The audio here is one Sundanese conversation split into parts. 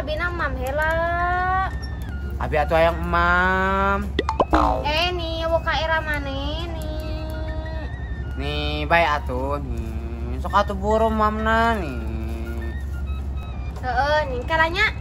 Abina mam heula. Abi atuh hayang emam. Eh nih, woka era maneh nih. Nih, bae atuh nih. Sok atuh buru mamna nih. Heeh, nih kalanya.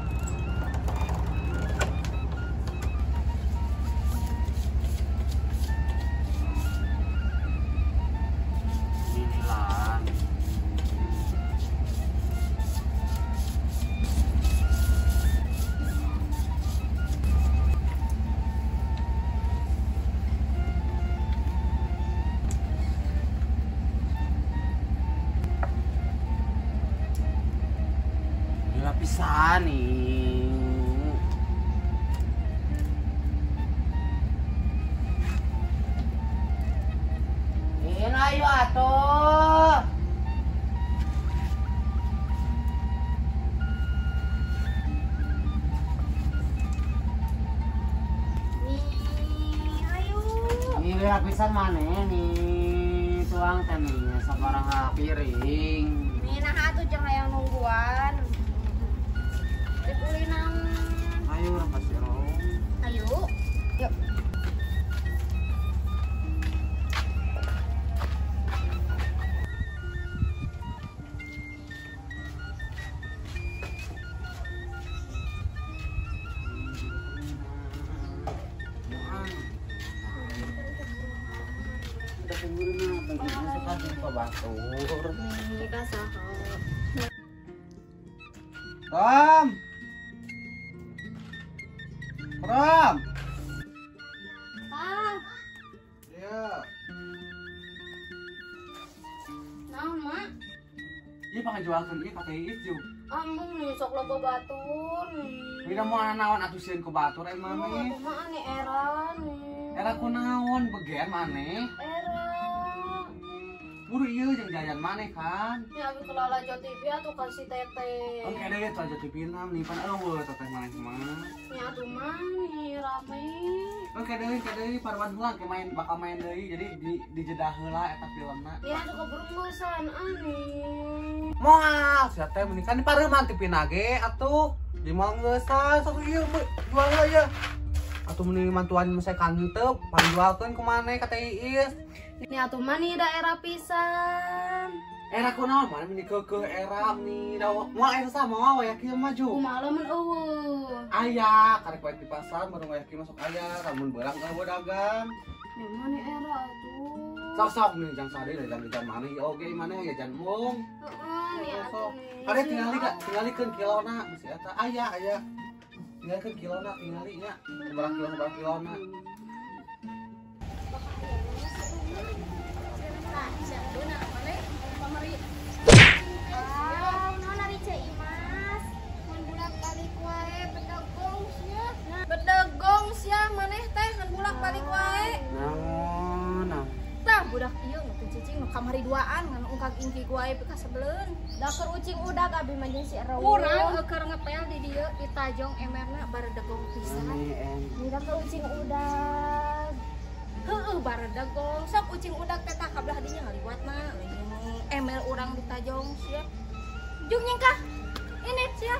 Pisan nih. Ini ayo atuh. Nih, ayo. Ini lapisan mana nih? Tuang teh nih sabaraha piring. Nih nah atuh jeung hayang nungguan. Ayo orang pasti rong. Ayo, yuk. Udah keburu mah, bagi suka jumpa batur. Kita saha. Ram. Ram. Ah. Iya. Naon, Mak? Ieu pangajualkeun ieu ka Teh Iis jeung. Ambung nih sok loba batur. Beda moal naon atuh sieun ku batur ai mami. Kumaha nih era nih. Era kunaon begean maneh? Era. Buru ieu jeung jajan maneh kan. Ya abi kelala jo TV atuh kasih teteh. Oke deh tuh aja TV nam nih pan eueuh teteh maneh mah. Ya atuh mah nih rame. Oke deh parwan heula ke main bakal main deui jadi di jedah heula eta filmna. Ya atuh keberunggusan aneh. Moal sia teh mending kan pareuman TV na ge atuh di moal geus sok ieu jual heula ieu. Atuh mending mantuan saya kantep panjualkeun ku maneh ka Teh Iis. Ini atuh mah nih daerah pisan. Era kunaon mana meni keukeuh era nih da moal aya sama moal waya kieu mah ju. Kumaha lamun eueuh. Aya karek wae di pasar baru waya kieu masuk aya lamun beurang eueuh dagang. Ya mah nih era atuh. Sok-sok nih jang sare jang jajan maneh ieu oge maneh ya jan mung. Heeh nih atuh nih. Kare tingali ka tingalikeun kilona bisi eta aya aya. Tingalikeun kilona tingali nya sabaraha kilo sabaraha kilona. Bedegong sia maneh teh ngan bulak-balik wae. Naon? Tah budak ieu nu teu cicing nu kamari duaan ngan ungkag ingki wae pikasebeleun. Da keur ucing udag abi mah jeung si Ero. Urang keur ngepel di dieu di tajong emerna baredegong pisan. Da keur ucing udag. Heueuh baredegong sok ucing udag teh tah kabelah dinya ngaliwatna. Emer urang di tajong sia. Jung nyengkah. Ini sia.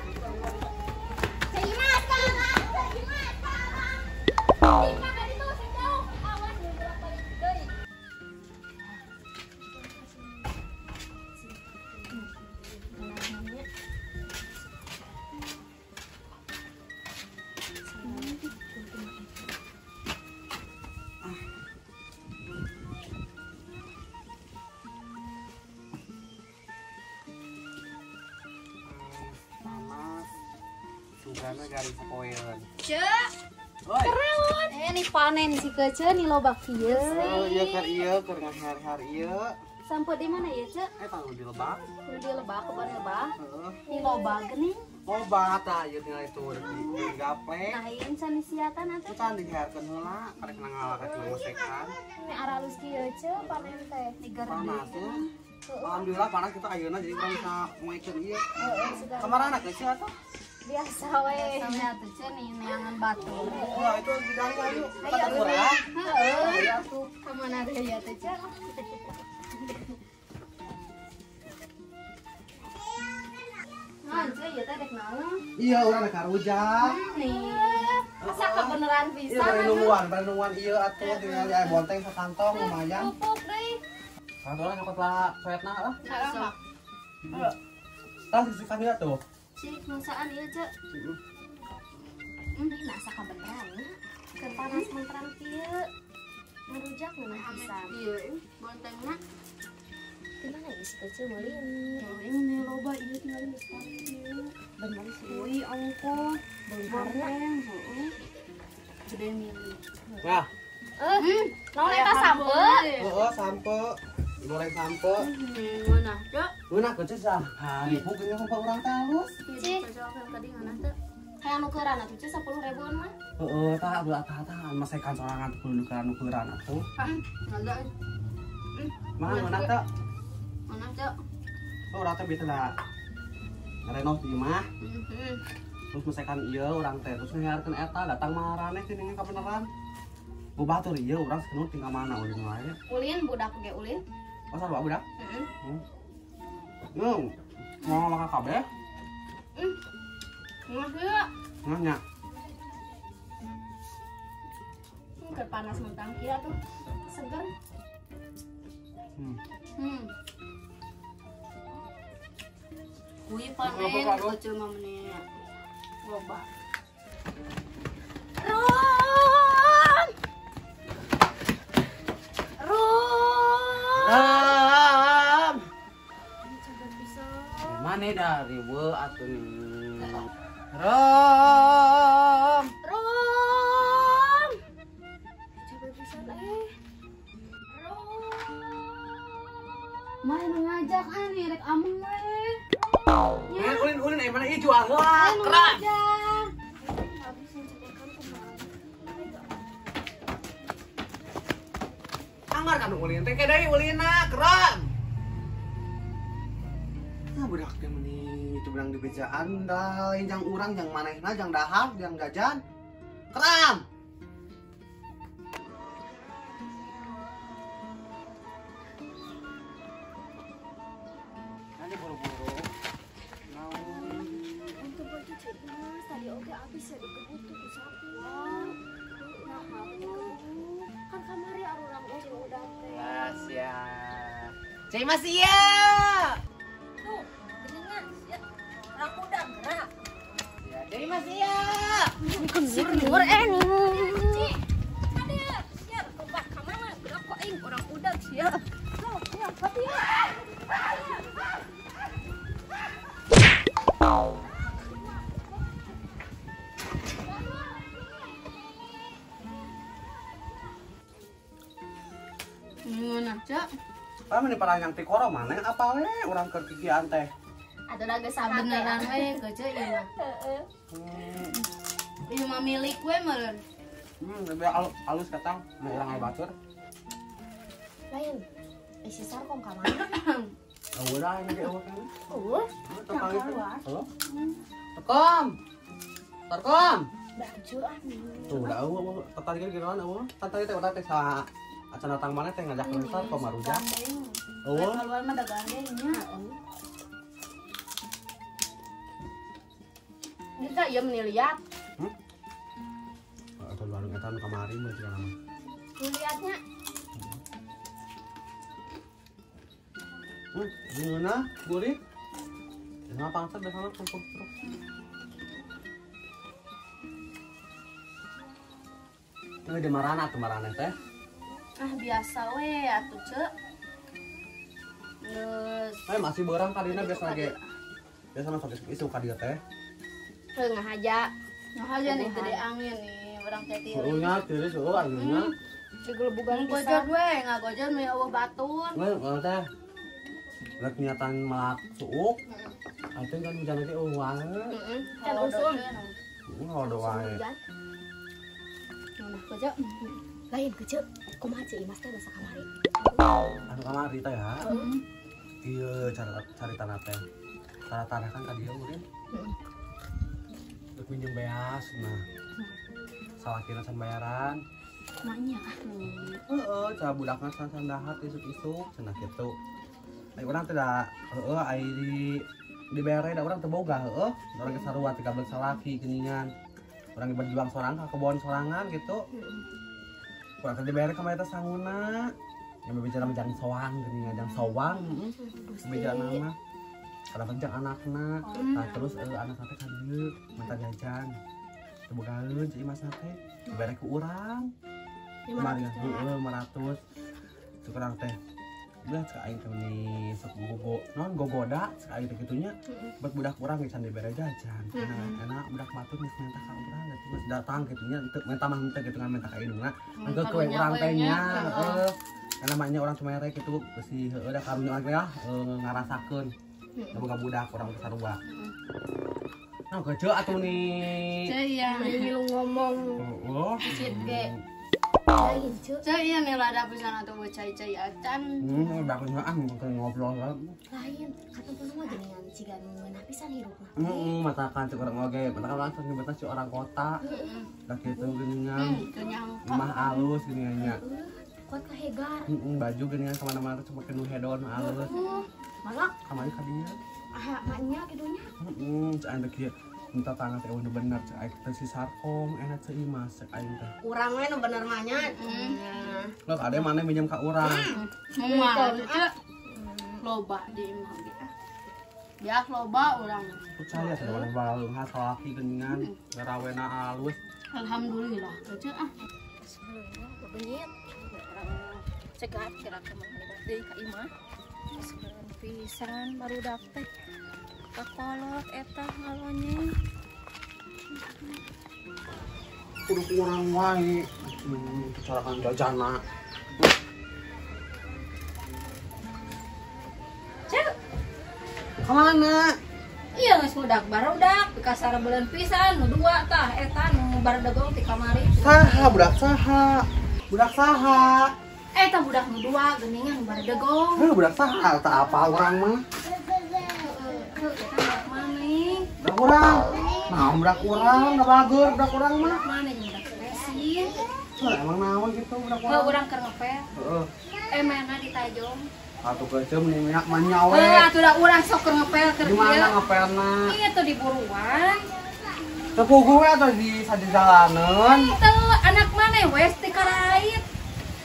Sugana garing sapoeun. Cek. Kerawan. Eh nih panen si kece nih loba kieu. Oh iya keur ieu keur ngahar-har ieu. Sampo di mana ya, Cek? Eh tanggung di lebak. Di lebak, kebon lebak. Heeh. Di loba geuning. Loba tah ieu tinggal itu di gaplek. Nah, ieu can disiatan atuh. Can diharkeun heula, karek ngalak ka ngosekan. Ini aralus kieu, Cek, panen teh digerdi. Panas ya. Alhamdulillah panas kita ayeuna jadi urang bisa ngoekeun ieu. Heeh, sudah. Kamarana teh atuh? Biasa we. Biasa we atuh Ceu nih neangan batu. Wah, itu di dalam ayo. Kata kurang. Heeh. Ka mana deui atuh Ceu? Man, ceu ieu teh rek naon? Iya, urang rek karujak. Nih. Asa kebeneran pisan. Iya, bari nungguan ieu atuh tinggal aya bonteng sakantong lumayan. Pupuk deui. Kantongna nyokot lah soetna heuh. Heeh. Tah sisikan ieu tuh. Cik, nungsaan ieu, Ceu. Ini asa kabeneran nya. Keur panas menterang kieu. Ngarujak ngeunah pisan. Ieu bontengna. Di mana isi kecil meuli ini? Ini loba ieu tinggal geus ieu. Bener sih. Wih, ongkoh. Bonteng, heeh. Gede milih. Wah. Naon eta sampe? Heeh, sampe. Goreng sampe. Ngeunah, Ceu. Ngeunah kecil sah. Haribu geuning sampe urang teh halus. Cih, tadi ngeunah teh. Hayang nukeran atuh Ceu 10 ribuan mah. Heeh, tah belah tah masekan sorangan kudu nukeran atuh. Heeh. Mah ngeunah teh. Ngeunah, Ceu. Oh, urang teh bieu teh da ngarenov di imah. Terus masekan ieu urang teh terus ngajarkeun eta datang maraneh teh kabeneran. Batur ieu urang sakeun tinggal mana ulin wae. Ulin budak ge ulin. Oh, sarua budak? Heeh. Mau makan kabeh? Ngeunah ieu. Ngeunah nya. Keur panas mentang kieu atuh. Seger. Kui panen kecil mah meni loba. Rum. Rum. Mana dari we atuh nih. Rum. Rum. Coba pisan Rum. Mah nu ngajak nih rek ameng we. Ulin ulin mana ieu jual heula. Keran. Anggar kan ulin teh deui ulinna keran. Nah budak teh meni itu benang di bejaan dah lain jang urang jang manehna jang dahar jang jajan. Keran. Nanti buru-buru. Tadi oke abis ya dikebut tuh ku sapi. Nah, dikebut. Kan kamari arurang ucing udah teh. Siap. Cai masih ya. Tuh, geningan sia. Urang udah gerak. Ya, cai masih ya. Kenur nih. Kade, sia lompat ka mana? Gerak kok aing urang udah sia. Tuh, sia, hati ya. Ngeunah, Cak. Ah meni parang tikoro maneh apa we urang keur kikian teh. Atuh da geus sabeneran we keceu ieu mah. Heeh. Ieu mah milik we meureun. Lebih halus katang, nu urang aya batur. Lain. Si Sarkom ka mana? Eueuh da aya ge eueuh kan. Eueuh. Heuh. Sarkom. Sarkom. Baju ah. Tuh da eueuh tadi ge geunaon eueuh. Tadi teh urang teh sa acan datang mana teh ngajak ke Sarkom marujak. Eueuh. Keluar mah dagang ge nya. Bisa ieu meni liat. Atau warung eta nu kamari mun cenah mah. Liatnya. Ngeunah gurih. Jangan pangset biasana tumpuk terus. Ini di marana tuh marana teh. Ah biasa we atuh Ceu. Geus. Masih beurang kadina biasa ge. Biasa mah sok isuk ka dieu teh. Heuh ngahaja. Ngahaja nih gede angin nih urang teh tiris. Heuh nya tiris heuh anginnya. Digelebugan pisan. Gojot we, ngagojot mah eueuh batur. Heuh teh. Rek niatan melak suuk. Atuh kan hujan lagi eueuh wae. Heeh. Kan usum. Heeh, wae. Nah, keceu. Lain keceu, kumaha Ceu Imas teh basa kamari? Anu kamari teh ya. Ieu cara caritana teh. Cara tanah kan ka dieu ulin. Heeh. Rek minjem beas nah. Salakina can bayaran. Maknya. Heeh, cara budakna can dahar isuk-isuk cenah kitu. Ai urang teh da heueuh ai di Dibere da urang teu boga heueuh. Urang ge sarua 13 salaki geuningan. Urang ge berjuang sorang ka kebon sorangan gitu. Urang teh dibere ka mah eta sanguna. Yang bicara jang soang geuningan, jang soang heeh. Beja nama. Kadang jang anakna. Nah terus anak teh ka dieu minta jajan. Teu bogaeun Ceu Imas teh. Dibere ku urang. 500. Cek urang teh. Udah cek aing teh nih sok gogo non gogoda cek aing teh kitunya buat budak urang geus dibere jajan enak budak batur geus minta ka urang geus datang kitunya teu minta mah henteu kitu ngan minta ka indungna engke kowe urang teh nya heueuh karena maknya urang cuma rek kitu besi heueuh da karunya urang teh ngarasakeun da boga budak urang teh sarua. Nah geuceu atuh nih ceu ya milu ngomong heueuh cit ge Ceu iya nih lada pisan atuh cai-cai acan. Bagusnya ah ngobrol lah. Lain, kata mah geuningan ciga nu ngeunah pisan hirupna. Heeh, matakan cek urang oge, matakan langsung nyebutna si orang kota. Heeh. Da kitu geuningan. Imah alus geuningan nya. Kuat kahegar. Heeh, baju geuningan ka mana-mana teh make nu hedon alus. Malak kamari ka dieu. Ah, maknya kitu nya. Heeh, cek aing teh kieu. Minta tangan teh nu bener cek aing teh si Sarkom enak Ceu Imas cek aing teh. Urang we nu bener mah nya. Loh, ade maneh minjem ka urang. Moal ceu. Loba di imah ge. Ya loba urang. Percaya teh maneh baleunghar salaki geuningan, garawena alus. Alhamdulillah ceu ah. Bebenyit. Cegat kira kumaha deui ka imah. Sebenarnya pisan barudak teh. Kakolot eta ngalonye. Kudu kurang wae. Carakan jajana. Ceu. Ka mana? Iya geus budak barudak pikasara beuleun pisan nu dua tah eta nu baredegong ti kamari. Saha budak saha? Budak saha? Eta budak nu dua geuningan nu baredegong. Heuh budak saha tah apa urang mah? Budak urang. Nah, budak urang, da bager budak urang mah. Mana jeung budak resi? Heuh, emang naon kitu budak urang? Heuh, urang keur ngepel. Heeh. Mana ditajong? Atuh keuceum nih minyak mah nya we. Heuh, atuh da urang sok keur ngepel keur Di mana ngepelna? Iya tuh di buruan. Teu puguh we atuh di sajalaneun. Teu, anak maneh we ti karait.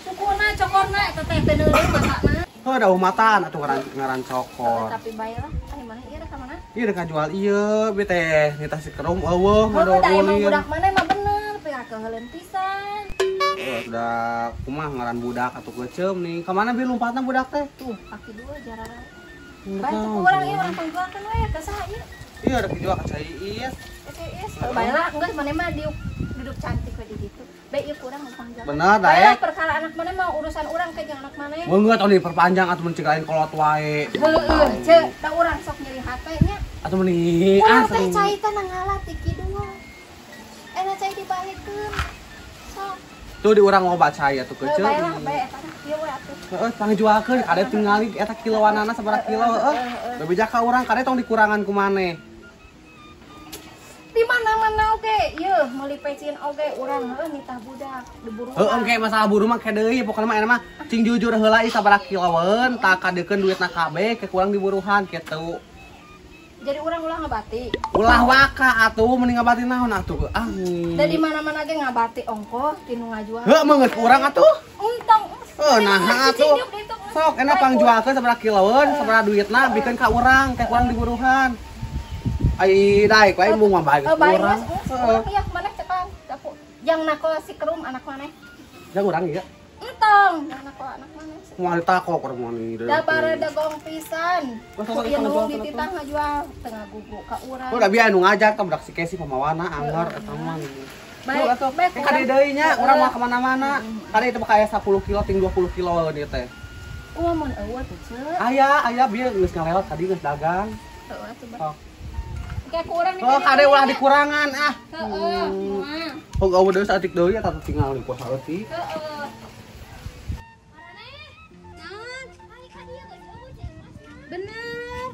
Sukuna cokorna eta teh teu neureum masakna. Heuh, da umataan atuh ngaran cokor. Tapi bae lah, ari mana ieu ka mana? Ieu rek ngajual ieu, bi teh nitah si kerum eueuh ngador ulin. Emang budak maneh mah bener, pikakeun pisan. Heuh, udah kumaha ngaran budak atuh keuceum nih. Ka mana bi lompatna budak teh? Tuh, kaki dua jarang. Bae teu urang ieu urang pangjualkeun we ka saha ieu? Ieu rek dijual ka Cai Iis. Cai Iis, bae lah geus maneh mah diuk duduk cantik we di ditu. Bae ieu kurang pangjual. Bener daek. Perkara anak maneh mah urusan urang ke jeung anak maneh. Meungeut atuh diperpanjang atuh mun cik lain kolot wae. Heueuh, ceu, da urang sok nyeri hate nya. Atuh meuni ah teh cai teh ngala ti kidung. Enak cai dibalikeun. Sok. Tuh di urang loba cai atuh keuceum. Bae lah bae eta kieu we atuh. Heeh, pangjualkeun kade tingali eta kiloanana sabaraha kilo heueuh. Bebeja ka urang kade tong dikurangan ku maneh. Di mana-mana oge, yeuh meuli pecin oge urang heueuh nitah budak diburu. Heueuh engke masalah buru mah ke deui pokona mah enak mah cing jujur heula ieu sabaraha kiloeun tah kadeukeun duitna kabeh ke kurang diburuhan kitu. Jadi urang ulah ngabati. Ulah waka atuh mending ngabati naon atuh. Ah. Da di mana-mana ge ngabati ongkoh ti nu ngajual. Heuh meungeut ku urang atuh. Untung. Heuh nah atuh. Sok enak pangjualkeun sabaraha kiloeun sabaraha duitna bikeun ka urang ke kurang diburuhan. Ai daek wae mung mah bae urang. Heeh. Iya maneh cekan. Jang nako si kerum anak maneh. Jang urang ieu. Entong, jang nako anak maneh. Moal ditakok urang mah ni. Da baredegong pisan. Ku indung dititah ngajual tengah gugu ka urang. Oh da bieu anu ngajar tah budak si Kesi pamawana anggar eta mah. Baik, baik. Kade deui nya urang mah ka mana-mana. Kade itu bakal aya 10 kilo ting 20 kilo ieu teh. Kumaha mun eueuh teh ceu? Aya, aya bieu geus ngalewat tadi geus dagang. Heueuh atuh. Sok. Kayak kurang nih. Oh, kade ulah dikurangan ah. Heeh, moal. Hog eueuh deui saeutik deui eta tinggal di kuas saeutik. Heeh. Maraneh? Naon? Ai ka dieu geus eueuh Ceu Imas. Bener.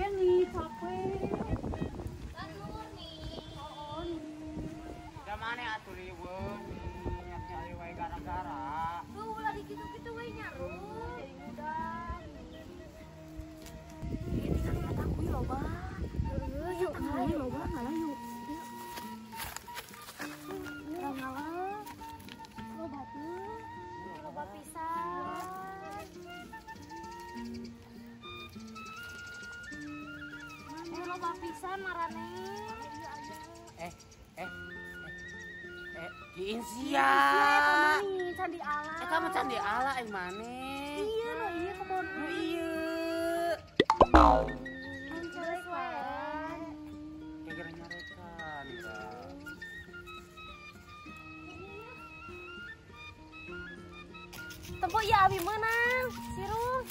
Ini capek. Tanur nih. Da mane atuh riweuh minyak nyari wae gara-gara. Tuh ulah dikitu-kitu we nya, Ru. Jadi budak. maraneh. Kiin sia. Candi ala. Eta mah candi ala aing maneh. Iya nu ieu kebon. Nu ieu. Nyarekan. Kagak nyarekan. Tempo ieu abi meunang, Sirung.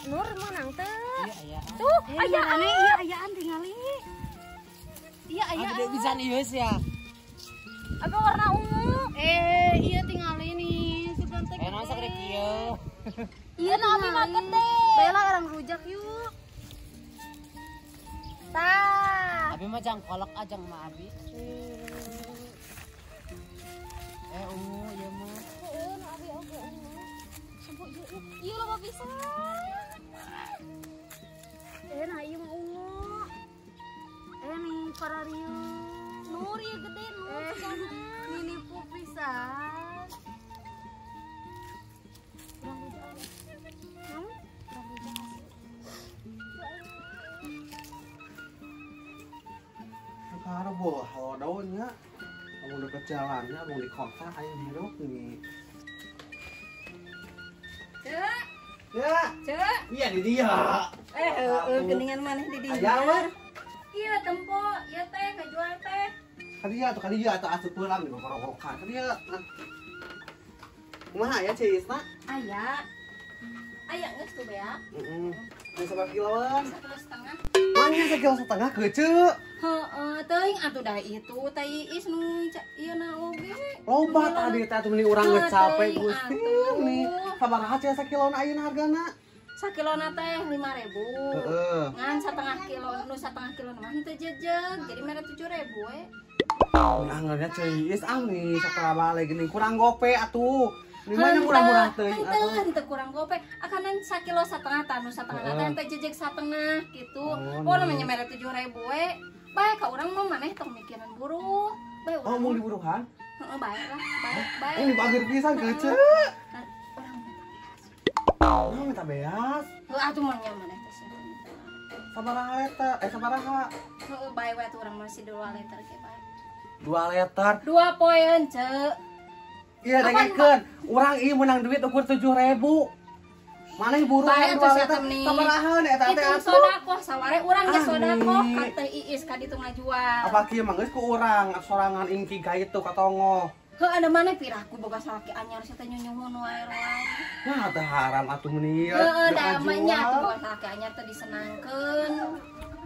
Nur meunang teu? Iya, aya. Tuh, ayaan. Iya, ayaan tingali. Iya, ayaan. Gede pisan ieu sia. Abi warna ungu. Iya tingali nih, si tante. Naon sagede kieu. Iya, nah abi mah gede. Bela orang rujak yuk. Tah. Abi mah jang kolak ajang mah abi. Ungu ieu mah. Heeh, nu abi oge ungu. Sembuh ieu. Ieu loba pisan. Nah ieu mah ungu. Nih pararieu. Nur ieu gede nur. Ninipu pisan. Urang rujak. Naon? Urang rujak. Karbo halodonya. Amun deket jalannya, amun di kota aya hirup nih. Cek. Ya. Cek. Iya di dia. Geningan maneh di dia. Aya mah. Iya tempo, ieu teh ngajual teh. Ka dieu atuh ka dieu atuh asup pulang di rokok-rokokan. Ka dieu. Kumaha ya Cisna? Aya. Aya geus tuh beak. Heeh. Geus sabaraha kiloan? 1,5 kilo. Manya 1,5 kilo keuceuk. Heeh, teuing atuh dah itu teh Iis nu ieu na oge. Loba tadi teh atuh meuni urang geus capek Gusti nih. Sabaraha cenah sakilona ayeuna hargana? Sakilona teh 5.000. Heeh. Ngan 1,5 kilo, nu 1,5 kilo mah henteu jejeg, jadi mere 7.000 we. Anggernya Ceu Iis ah nih sakala balik geuning kurang gope atuh. Ini mah murah-murah teuing atuh. Henteu kurang gope. Akanan 1,5 kilo tah nu 1,5 teh henteu jejeg 1,5 gitu. Oh namanya mere 7.000 we. Bae ka urang mah maneh tong mikiran buruh. Bae urang. Oh, mau diburuhan? Heeh, bae lah, bae, bae. Ini bager pisan keuceuk. Urang minta beas. Urang minta beas. Heuh atuh mah nya maneh teh sia. Sabaraha eta? Sabaraha? Heeh, bae we atuh urang masih 2 liter ge bae. 2 liter. 2 poin, Cek. Iya, dengekeun. Urang ieu meunang duit ukur 7.000. Maneh buruh bae 2 liter. Sabaraha eta teh atuh? Sodakoh saware urang ge sodakoh ka teh Iis ka ditu ngajual. Apa kieu mah geus ku urang sorangan ingki ka itu ka tongoh. Heuh ada maneh piraku boga salaki anyar sia teh nyunyuhun wae roang. Nah teh haram atuh meuni. Heuh da mah nya atuh boga salaki anyar teh disenangkeun.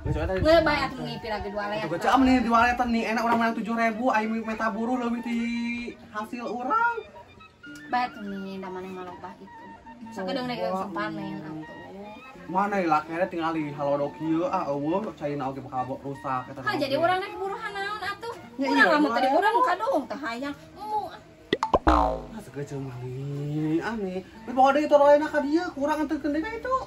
Nggak bae atuh meuni pira ge 2 liter. Atuh geuceu meuni 2 liter nih enak urang menang 7.000 aing meta buruh leuwih ti hasil urang. Bae atuh nih da maneh mah loba kitu. Sakedeung deui langsung panen atuh. Mana laknya tingali halodo kieu ah eueuh caina oge bakal rusak eta. Ha jadi urang rek buruhan naon atuh. Urang lamun tadi urang kadung teh hayang embung. Ah sakeuteuh mah nih ah nih. Geus bawa deui toroena ka dieu kurang anteurkeun deui ka itu.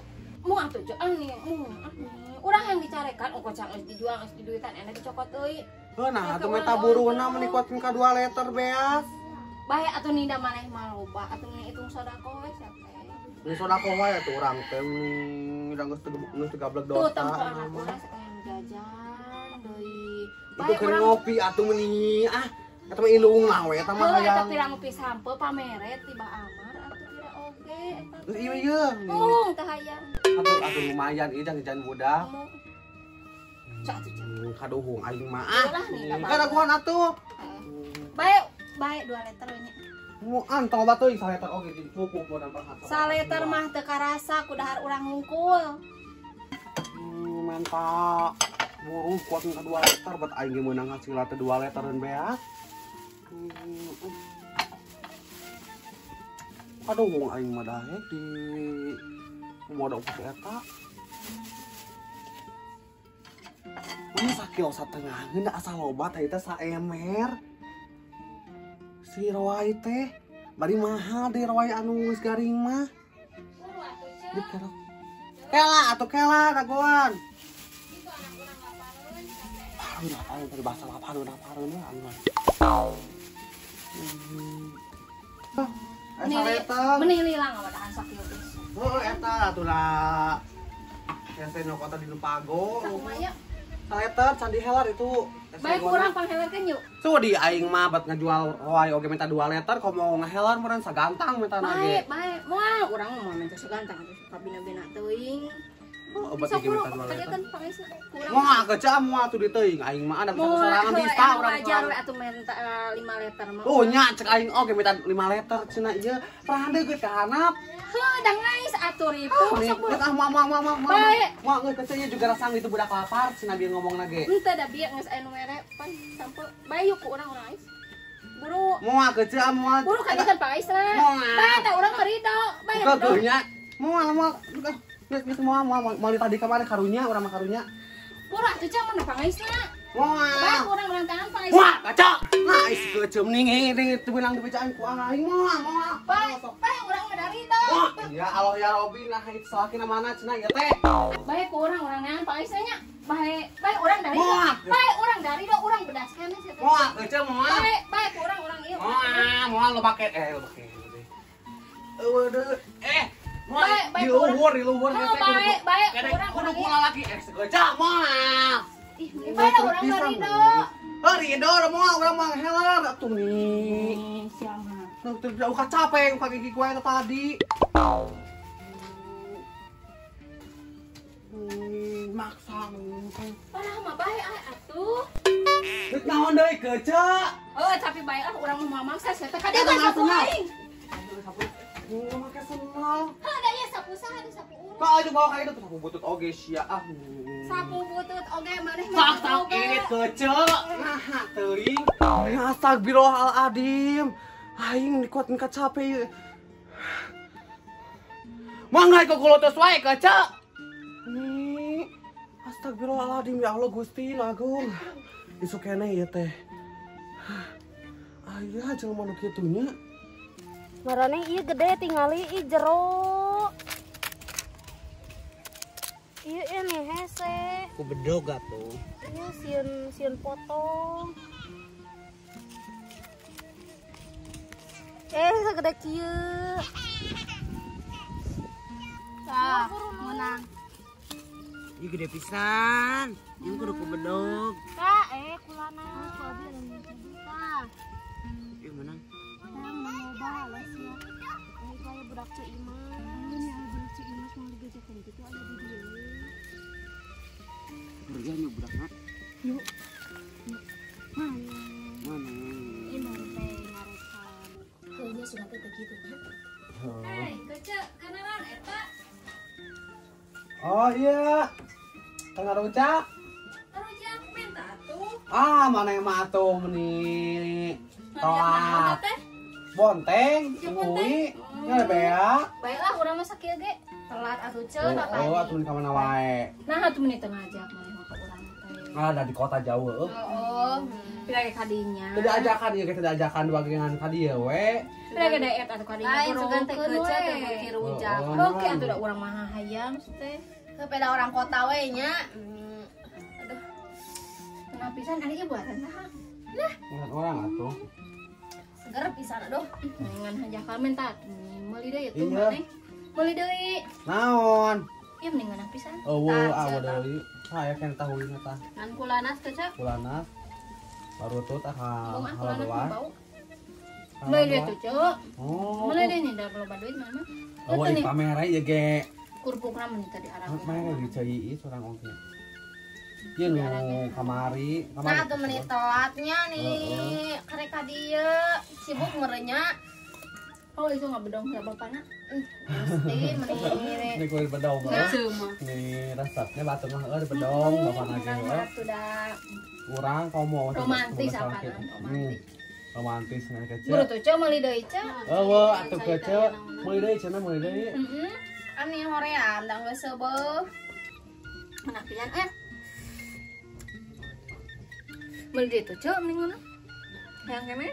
Embung atuh ah nih embung ah nih. Urang yang dicarekan ongko cang geus dijual geus diduitan enak dicokot euy. Heuh nah atuh meta buruhna meuni kuatkeun ka 2 liter beas. Bae atuh ninda maneh mah loba atuh nih hitung sedekah we sia teh. Ini sodakoh wae atuh urang teh meni da geus teu gablek dosa. Tuh tempo anak urang sakayang jajan deui. Itu keur ngopi atuh meni ah eta mah ilung lah we eta mah hayang. Eta pira ngopi sampe pamere tiba amar atuh pira oge eta. Geus ieu ieu. Mung teh hayang. Atuh atuh lumayan ieu jajan budak. Cak atuh cak. Kaduhung aing mah ah. Kadaguan atuh. Bae bae 2 liter we nya. Muan tong loba teuing saliter oge cukup modal perhat. Saliter mah teu karasa ku dahar urang ngungkul. Mantap. Buruh kuat ka 2 liter bet aing ge meunang hasilna teh 2 litereun beas. Aduh wong aing mah daek di modal ku eta. Ini sakilo satengah ngeun asal loba teh teh saemer. Si roai teh bari mahal di roai anu geus garing mah. Kela atuh kela dagoan. Itu anak urang lapareun. Lapareun bahasa lapareun lapareun anu. Meni lilang awadahan sakilo geus. Heuh eta atuh lah. Hese nyokota di Lupago. Sakumaha? Saleter can dihelar itu. Baik urang panghelarkeun yuk. So di aing mah bat ngajual roai oge minta 2 liter komo ngahelar meureun sagantang minta nage. Bae, bae. Moal urang mah minta sagantang atuh kabina-bina teuing. Oh, obat iki minta 2 liter. Kurang. Moal keca moal tuh di teuing aing mah ada sorangan bisa urang. Wajar we atuh minta 5 liter mah. Oh nya cek aing oge minta 5 liter cenah ieu. Rande geus kahanap. Heuh, da ngais atuh ripu. Sok ah moal moal moal moal. Moal geus keca ieu juga rasang itu budak lapar cenah bieu ngomongna ge. Henteu da bieu geus aya nu mere pan sampo. Bae yuk ku urang urang ais. Buru. Moal keca moal. Buru ka kan pangaisna. Bae tah urang merido. Bae. Keunya moal moal. Geus moal moal moal tadi kamari karunya urang mah karunya. Buru atuh cang mana pangaisna. Moal. Bae urang urang tangan pangaisna. Moal kaca. Nah, is keuceum ning teu meunang dibecaan ku aing moal moal. Bae, bae urang mah dari do. Ya Allah ya Robi nah itu salakina mana cenah ieu teh. Bae ku urang urang neangan pangaisna nya. Bae, bae urang dari do. Bae urang dari do urang bedas keneh sia teh. Moal keuceum moal. Bae, bae ku urang urang ieu. Moal, moal lo pake lo pake. Eueuh deui. Bae, bae di luhur, di luhur. Bae, bae, urang kudu kula lagi segeja moal. Ih, bae urang mah rido. Heuh rido moal urang mah helar atuh nih. Siang mah. Nu teu jauh ka capek ka gigi ku eta tadi. Maksa Parah mah bae atuh. Geus naon deui kece? Heuh, tapi bae ah urang mah maksa sia teh kadieu sapu aing. Sapu make senal. Heuh, da ieu sapu saha da sapu urang. Kok aja bawa ka itu sapu butut oge sia ah. Sapu butut oge maneh mah. Sok ini kece. Nah, teuing. Astagfirullahaladzim. Aing dikuatin ka capek ieu. Mangga ku kulotos wae kece. Nih. Astagfirullahaladzim ya Allah Gusti Agung. Isuk keneh ieu teh. Aya jelema nu kitu nya. Marane ieu gede tingali ieu jero. Ieu ini hese. Ku bedog atuh. Ieu sieun sieun potong. Segede kieu. Tah, meunang. Ieu gede pisan. Ieu kudu ku bedog. Tah, kulana ku abi tah. Ieu meunang. Balas ya. Ai kaya budak Ceu Imas. Ini aya budak Ceu Imas mau digajakan kitu aya di dieu. Kerja nya budakna. Yuk. Mana? Mana? Ini teh ngarekan. Heunya sudah teh kitu nya. Hei, kece kenalan eta. Oh iya. Tengah rujak. Rujak minta atuh. Ah, mana yang mah atuh meni. Telat. Bonteng, ngui, nya bea. Baiklah urang mah sakieu ge. Telat atuh ceu da tadi. Oh, atuh ka mana wae. Nah, atuh meni teu ngajak maneh mah ka urang teh. Ah, da di kota jauh heuh. Oh, pira ge kadinya. Teu diajakan ieu ge teu diajakan dua gengan ka dieu we. Pira ge daet atuh kadinya. Lain sugan teh kece teh beuki rujak. Oke atuh da urang mah hayang teh. Heuh peda orang kota we nya. Aduh. Kenapa pisan ari ieu buatan saha? Nah, buatan orang atuh. Seger pisan aduh. Ngan hajakan minta meuli deui atuh maneh. Meuli deui. Naon? Ieu mending ngeunah pisan. Eueuh, awe deui. Saya kan tahuina tah. Ngan kulanas teh, Cak. Kulanas. Barutut ah haladoan. Meuli deui tuh, Cuk. Oh. Meuli deui nih da loba duit mana mah. Eueuh pamere ieu ge. Kurpukna mun tadi arah. Pamere di cai sorang oge. Ieu nu kamari, kamari. Nah, atuh meni telatnya nih. Karek ka dieu sibuk merenya. Oh, itu nggak bedong ka bapana. Mesti meni. Ini kulit bedong. Nih resepnya batu mah eueuh bedong bapana ge heuh. Sudah. Urang komo romantis apa? Romantis. Romantis ngan kece. Buru tuh ceu meuli deui ceu. Eueuh atuh kece. Meuli deui cenah meuli deui. Heeh. Ani hoream da geus seubeuh. Mana pisan eh. Meuli deui tuh ceu mending mana? Hayang keneh.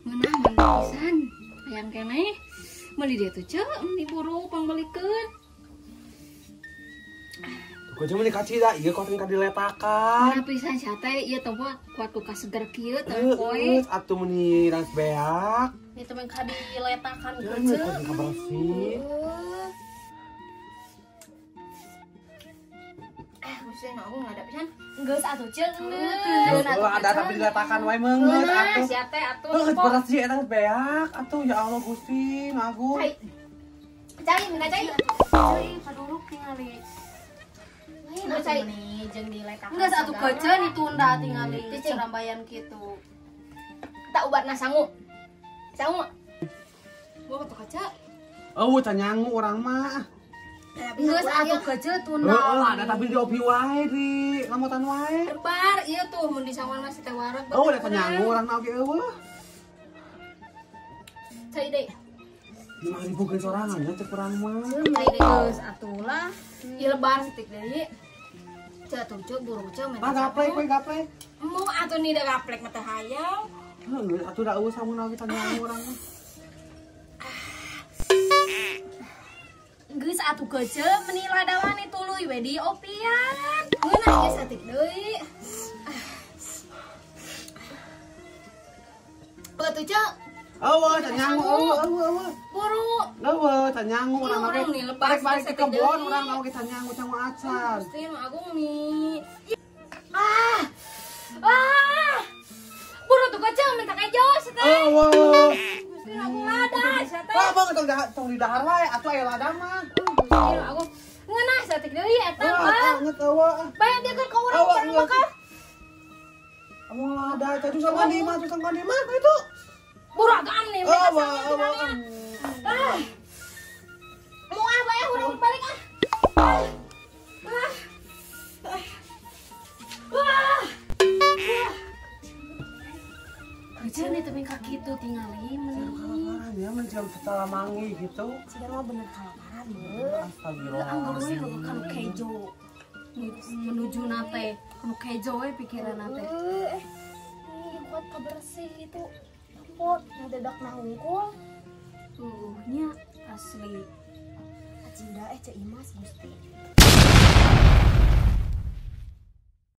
Ngeunah mantap pisan. Hayang keneh. Meuli deui tuh ceu, meni buru pangbeulikeun. Gua cuma dikacida, ieu kok tingkat diletakan. Mana pisan sia teh ieu teh kuat ku kaseger kieu teh poe. Atuh meuni ras beak. Ieu teh mah diletakan kece. Bersih. Ah, Gusti nu aku ngada pisan. Geus atuh ceuk geus. Ada tapi diletakan wae meungeut atuh. Sia teh atuh. Geus bersih eta beak atuh ya Allah Gusti, nu agung. Cai, minta cai. Cai paduruk tingali. Lain cai jeung diletakan. Geus atuh keceun ditunda tingali cerambayan kitu. Tak ubatna sangu. Sangu. Gua atuh kaca. Eueuh can nyangu urang mah. Geus atuh kece tunda. Heeh, ada tapi di opi wae di lamotan wae. Lebar ieu tuh mun disanguan mah si teh wareg. Oh, da can nyangu urang mah oge eueuh. Cai deui. 5.000 geus sorangan nya cek urang mah. Geus atuh lah. Ieu lebar sitik deui. Ceu atuh ceu buru ceu mah gaplek we gaplek. Embung atuh ni da gaplek mah teh hayang. Heuh, atuh da eueuh samun oge can nyangu urang mah. Geus atuh kece meni ladawan tuluy we di opian. Ngeunah geus satik deui. Atuh ceu. Eueuh can nyangu eueuh eueuh. Buru. Eueuh can nyangu urang mah. Balik-balik ke kebon urang mah oge can nyangu can acan. Gusti nu agung nih. Ah. Ah. Buru tuh kece minta kejo sia teh. Eueuh. Gusti nu agung lada sia teh. Ah, bang tong di dahar wae atuh aya lada mah. Gusti nu agung. Ngeunah satik deui eta mah. Ngeut eueuh. Bae dia keur ka urang can bakal. Amun lada teh sama di mah, sama di mah itu. Buru agaan nih, mereka sama dengan ah. Mau apa ya, urang balik ah. Ah. Ah. Wah. Kece nih tapi kaki itu tingali meni. Kalaparan ya mencari setelah mangi gitu. Sudah mah bener kalaparan ya. Astagfirullahaladzim. Anggur we kanu kejo. Menuju nate, kanu kejo we pikiran nate. Ini kuat kebersih itu. Pot ngadedak na hungkul. Tuh nya asli. Acinda Ceu Imas Gusti.